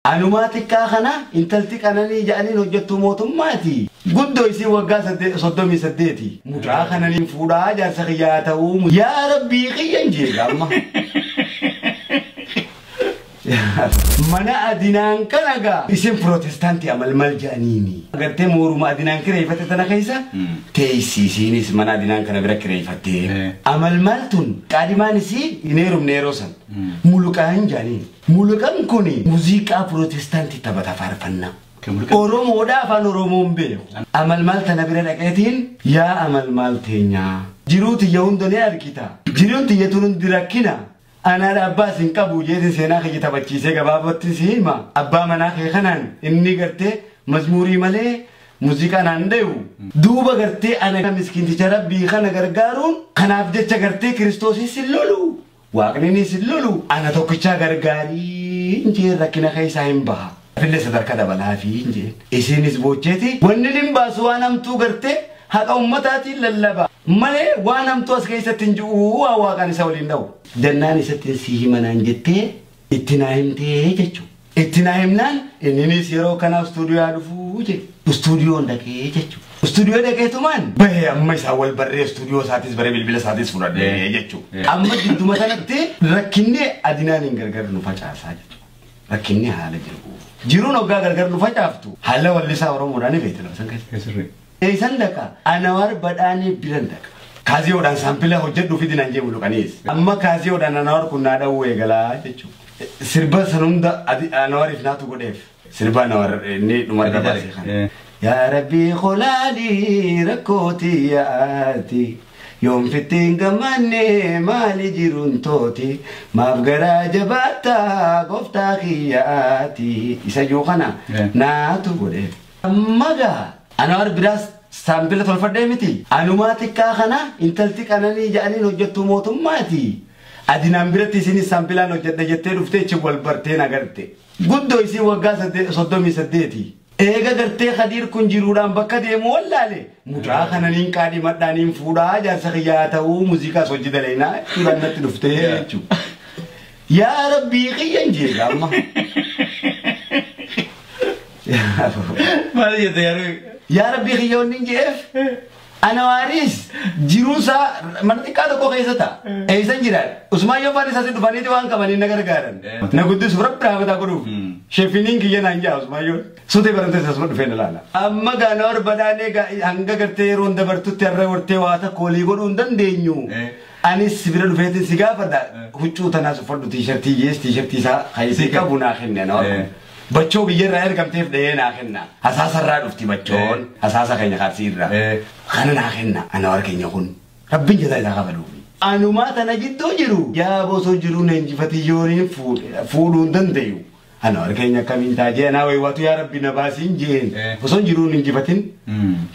Anumaa xiqqaa kana intalti qananii jedhaniin hojjettu mootummaati. Guddoo isii waggaa 38. Mucaa kananiin fuudhaa jaarsa kiyyaa ta'uu yaa rabbii kiyyan jeega amma. Mana adinaan kana gaa isin pirootestaantii amalmal jedhaniini. Gartee mooruma adinaan kireeffate tana keessa teessi isiinis mana adinaan kana bira kireeffatte. Amalmal tun qaadimaan isii hin heerumne yeroo san. Muluqaan jedhaniin. Muluqaan kun muuziqaa pirootestaantii taphata faarfannaa. Oromoodha afaan Oromoon beeku. Amalmal tana bira dhaqeetiin yaa amalmal teenyaa. Jiruu tiyya hunda ni argita. Jiruun tiyya tun hundi rakkina. Anaadha abbaa sin qabu jeetiin seenaa kiyya taphachiisee gabaabatti si hima. Abbaa manaa kee kanaan inni gartee mazmuurii malee muuziqaa naan dhayu. Duuba gartee ana miskiinticha rabbii kana gargaaruun kanaaf jecha gartee kiristoosis hin lolu. Waaqninis hin lolu. Ana tokkichaa gargaarii injeen rakkina keessaa hin baha. Fillee sadarkaa dabalaa fi injeen. Isinis boocheeti wanni hin baasu waan hamtuu gartee haqa ummataatiin lallaba. Malee waan hamtuu as keessatti hin jiru waa waaqaan isa waliin dha'u. Jannaan isatti si himanaan jettee itti naa himtee jechuudha. Itti naa himnaan inninis yeroo kanaaf istuudiyoo dhufuu jedhe. Istuudiyoon dhaqee jechuudha. Istuudiyoo dhaqeetumaan bahee amma isaa wal barree istuudiyoo isaatis baree bilbila isaatis fudhadhee jechuudha. Amma gidduma sanatti rakkinni adinaan hin gargar nu facaasaa jechuudha. Rakkinni haala jiru. Jiruun hoggaa gargar nu facaaftu haala wallisaa Oromoodhaan ni beektu lafa san keessa. Eessan dhaqa Anawar Badhaanee biran dhaqa. Kaaziyoodhaan saampila hojjedhu fidinaan jee muluqaniis. Amma kaaziyoodhaan Anawar kun naa dha'uu eegalaa jechuudha. Sirba san hunda Anawariif naatu godheef. Sirba Anawar inni dhumarra baasee kana. Yaa Rabbii qolaalii rakkootii yaa'aati. Yoom fittiin gammanne maali jiruun tooti. Maaf garaa jabaattaa gooftaa kiyyaati. Isa jiru kana naatu godheef. Amma gaa Anawar biraas saampila tolfadhee miti. Anumaa xiqqaa kana intalti qananii jedhaniin hojjettu mootummaati. Adinaan biratti isinis saampilaan hojjedha jettee dhuftee ichi wal bartee nagarte. Guddoo isii waggaa 38. Eega gartee Khadiir kun jiruudhaan bakka deemu wallaale. Mucaa kananiin qaadhimadhaaniin fuudhaa jaarsa kiyyaa ta'uu muuziqaas hojii dalaynaa jechuudhaan natti dhuftee jechuudha. Yaa Rabbii kiyyan jeega amma. Maal jette yaa Rabbi? Yaa Rabbii kiyya wanni hin je'eef Anawaaris jiruunsaa mana xiqqaa tokko keessa ta'a. Eessan jiraan? Usmaayyoo faan isaas dhufaniiti waan qabaniin na gargaaran. Na guddisuuf rabbi rahmataa godhuuf. Sheefiniin kiyya naan ja'a Usmaayyoon. Sutee baramtee asuma dhufee na laala. Amma gaa na barbadaanee hanga gartee yeroon dabartutti har'a wartee waa takka walii godhuu hin dandeenyu. Anis si bira dhufeetiin si gaafadha. Huccuu tanaas uffadhu tiishartii jees tiishartii isaa kaayisee qabu naa kenne na warra. Bachoo biyyarraa ergamteef dhahee naa kenna. Hasaasarraa dhufti bachoon. Hasaasa keenya kaarsii irraa. Kana naa kenna. Ana warra keenya kun. Rabbiin jazaa isaa kafaluufi. Anumaa tana jidduu jiru. Yaa bosoo jiruun injifatiyyooniin fuudhuu hin dandayu. Ana warra keenya akkamiin taajee anaa wayiwaatu yaa Rabbi na baasiin jeen. Osoo jiruun injifatin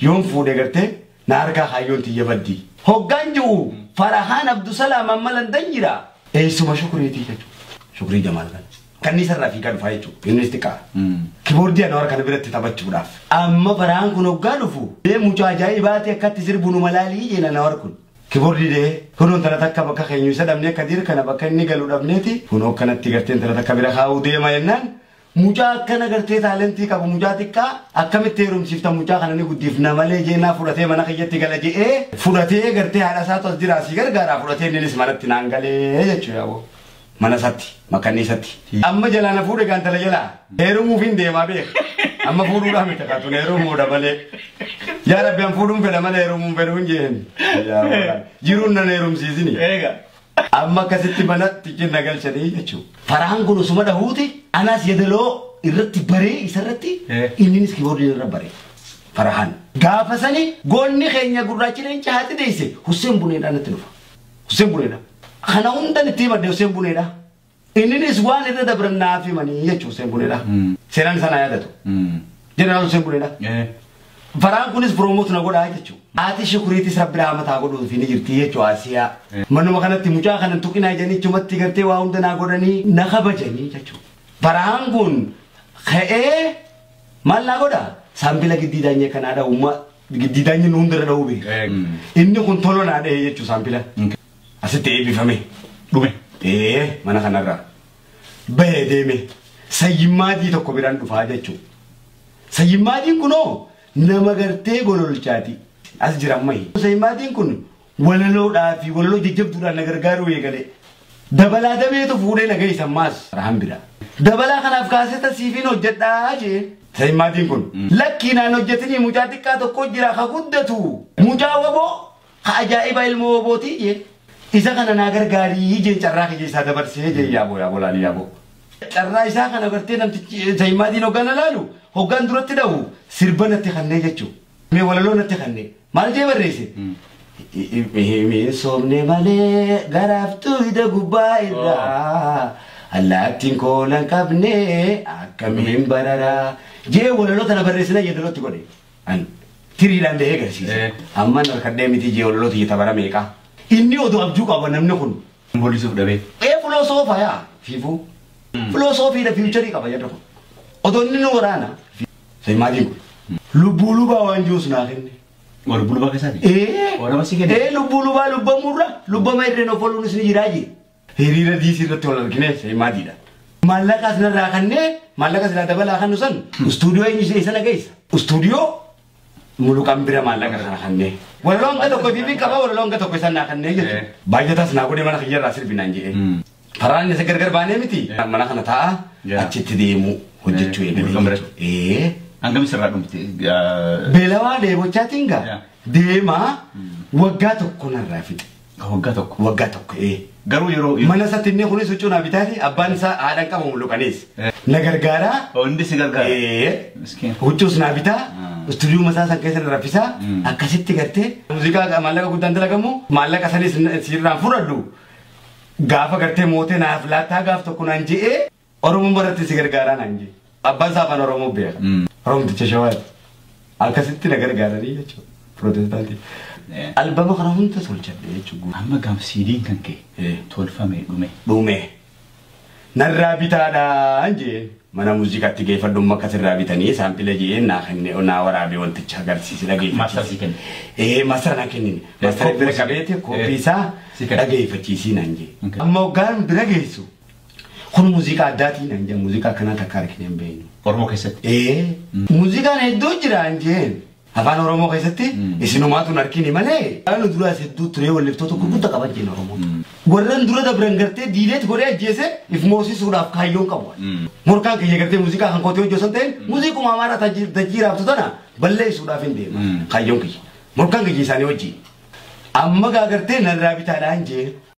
yoon fuudhe gartee na harkaa kaayyoon tiyya baddi. Hoggaan jiru Farahaan Abdusalaam amma Landan jira. Eessuma shukuriitii jechuudha. Shukurii Jamaal kana. Kanniisa irraa fiigaa dhufaa jechuudha. Innis xiqqaa. Kiboordii Anawar kana biratti taphachuudhaaf. Amma Farahaan kun hoggaa dhufu. Dee mucaa ajaa'ibaati akkatti sirbu nu malaalii jeen Anawar kun. Kiboordii dee kunuun tana takka bakka keenyu isa dhabnee Kadiir kana bakka inni galu dhabneeti. Kunoo akkanatti garteen tana takka bira kaa'uu deema jennaan. Mucaa akkana gartee taalentii qabu mucaa xiqqaa akkamitti heerumsiifta mucaa kana ni guddifna malee jeenaa fudhatee mana kiyyatti gala je'ee fudhatee gartee haadha isaatu as jira asii gargaaraa fudhatee innis manatti naan galee jechuudha yaaboo. Mana isaatti makkanni isaatti. Amma jalaa na fuudhe gaantala jalaa heerumuuf hin deemaa beeka. Amma fuudhuudhaan miti kaatuun heerumuudha malee. Yaa Rabbi an fuudhuun fedha malee heerumuun fedhu hin jeen. Jiruun nan heerumsiisini. Amma akkasitti manatti cinna galchanii jechuudha. Faraan kun osuma dhahuuti anaas yeedaloo irratti baree isarratti inninis kiiboordii irra baree. Farahaan. Gaafa sani goonni keenya gurraachi leenca haati deesse Hussein Buneedhaan natti dhufa. Hussein Buneedha. Kana hundan itti himadde Hussein Buneedha. Inninis waan irra dabran naaf himanii jechuudha Hussein Buneedha. Seenaan sana yaadatu. Jeneraal Hussein Buneedha. Faraan kunis promoot na godhaa jechuudha. Haati shukuriitis rabbi rahmataa godhuuf ni jirti jechuudha Asiyaa. Manuma kanatti mucaa kana tuqinaa jedhanii chumatti gartee waa hunda naa godhanii na kabajanii jechuudha. Faraan kun ka'ee maal naa godhaa? Saampila giddii daanyee kanaa dha'u giddii daanyee nu hundarra dha'uu beeka. Inni kun tolo naa dha'ee jechuudha saampila. Asitti eebbifame. Dhume. Mana kanarraa. Bahee deeme. Sayyimmaadii tokko biraan dhufaa jechuudha. Sayyimmaadiin kunoo nama gartee gololchaati. As jira ammayi. Sayyimmaadiin kun walaloodhaa fi walaloo jajjabduudhaan na gargaaruu eegale. Dabalaa dabeetu fuudhee na geessa ammaas. Rahan bira. Dabalaa kanaaf kaaseta siifiin hojjedhaa jee. Sayyimmaadiin kun lakkii naan hojjetinii mucaa xiqqaa tokko jira ka guddatu. Mucaa waboo ka ajaa'iba ilmoo wabootii jee. Isa kana naa gargaarii jee carraa kiyya isaa dabarsee jee yaaboo yaaboo laalii yaaboo. Carraa isaa kana gartee namtichi Sayyimmaadiin hoggaan laalu hoggaan duratti dha'u sirba natti kannee jechuudha. Mee walaloo natti kannee maal jee barreesse? Hin soomne malee garaaftuu ida gubbaa irraa allaattiin koolan qabne akkamiin bararaa jee walaloo tana barreessina yeedalootti godhe. Tiriidhaan dahee agarsiise. Amman harkadhee miti jee walaloo tiyya tabara meeqa. Inni oduu abjuu qaba namni kun. Mul'isuuf dhabee. Ee filoosoofaa yaa fiifuu. Filoosofiidha fiicharii qaba jedhu kun. Odoo inni nu waraana. Sayyimaatiin kun. Lubbuu lubaa waan jiruus naa kenne. Lubbuu lubaa keessaati? Ee. Warra si kenne? Ee lubbuu lubaa lubbamurra lubbama irreen of ooluunis ni jiraa jee. Hiriira diisii irratti wal argine Sayyimaadiidha. Maallaqa asinarraa kannee maallaqa silaa dabalaa kannu san istuudiyoo eenyu isa nageessa. Istuudiyoo muluqaan bira maallaqa kana kannee. Walaloo hanga tokko fiifii qaba walaloo hanga tokko isaan naa kannee jechuudha. Baay'ataas naa godhee mana kiyyarraa sirbinaan jedhee. Faraan isa gargar baanee miti. Mana kana taa'a achitti deemu hojjechuu eegalee. Ee. Hangam sirraa dhumte? Beelawaa dheebochaatiin gaa deemaa waggaa tokko narraa fixe. Waggaa tokko? Waggaa tokko ee. Garuu yeroo. Mana isaatti inni kunis huccuu naa bitaati abbaan isaa haadhaan qabu muluqanis. Na gargaaraa. Hundi si gargaara. Ee. Huccuus naa bitaa. Istuudiyoo masaa san keessa na raffisaa. Akkasitti gartee. Muuziqaa maallaqa guddaan dalagamu maallaqa sanis sirraan fudhadhu. Gaafa gartee mootee naaf laattaa gaaf tokko naan je'ee Oromoon baratti si gargaaraa naan je'e. Abbaan isaa afaan Oromoo beeka. Oromticha Shawaati. Akkasitti na gargaaranii jechuudha. Pirootestaantii. Albama kana hunda tolchadhe jechuudha. Amma gaaf siidiin kan ka'e tolfame dhume. Dhume. Narraa bitaadhaan jee mana muuziqaatti geeffadhu akkasirraa bitanii saampila jee naa kenne naa waraabee wanticha agarsiise dhageeffachiise. Maastara si kenne. Ee maastara naa kennine. Maastara bira qabeete koppii isaa dhageeffachiisii naan jee. Amma hoggaan bira geessu kun muuziqaa addaatii naan jee muuziqaa akkanaa takka argine hin beeknu. Oromoo keessatti. Ee muuziqaan hedduu jira naan jeen. Afaan Oromoo keessatti isinumaatu hin argine malee. Waan duraas hedduu turee walliftoota gurguddaa qaban jeen Oromoo. Warreen dura dabran gartee diileet godhee ajjeese if moosisuudhaaf kaayyoon qabu. Morkaan kiyya gartee muuziqaa kan kootee hojjetan ta'een muuziquma amaaraa tajjiiraaftu tana balleessuudhaaf hin deema. Kaayyoon kiyya. Morkaan kiyya isaanii wajjin. Amma gaa gartee narraa bitaadhaan jee.